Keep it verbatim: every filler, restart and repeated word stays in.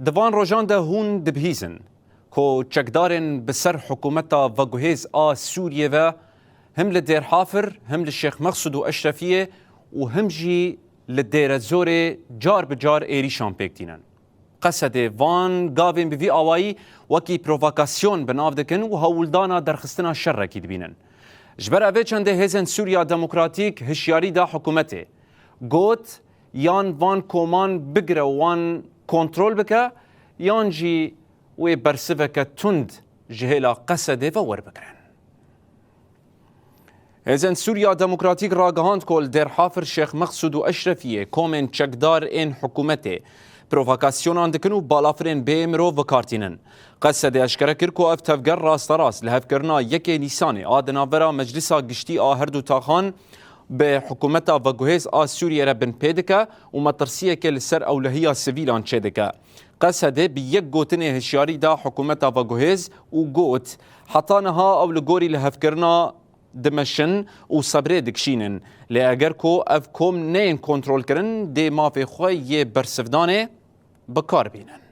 Di van rojan de hûn dibihîzin ku çekdarên bi ser hikûmeta veguhêz a Sûriyê ve him li Dêrhafir, him li Şêx Mexsûd û Eşrefiyê û him jî li Dêrezorê car bi car êrîşan pêk tînin. Qesedê van gavên bi vî awayî wekî provokasyon bi nav dikin û hewldana derxistina şerekî dibînin. Ji ber evê çendê hêzên Sûriya Demokratîk hişyarî da hikûmetê. Got, yan van koman bigire û wan kontrol bike, yan jî wê bersiveke tund ji hêla Qesedê ve werbigirin. Hêzên Sûriya Demokratîk ragihand ku li Dêrhafir, Şêx Mexsûd û Eşrefiyê komên çekdar ên hikûmetê provokasyonan dikin û balafirên bê mirov bi kar tînin. Qesedê eşkere kir ku ev tevger rasterast lihevkirina yekê Nîsanê a di navbera Meclisa Giştî a her du taxan bi hikûmeta veguhêz a Sûriyê re binpê dike û metirsiyeke li ser ewlehiya sivîlan çêdike. Qesedê bi yek gotinê hişyarî da hikûmeta veguhêz û got, heta niha ew li gorî lihevkirina dimeşin û sebrê dikişînin. Lê eger ku ev kom neyên kontrolkirin, dê mafê xwe yê bersivdanê bi kar bînin.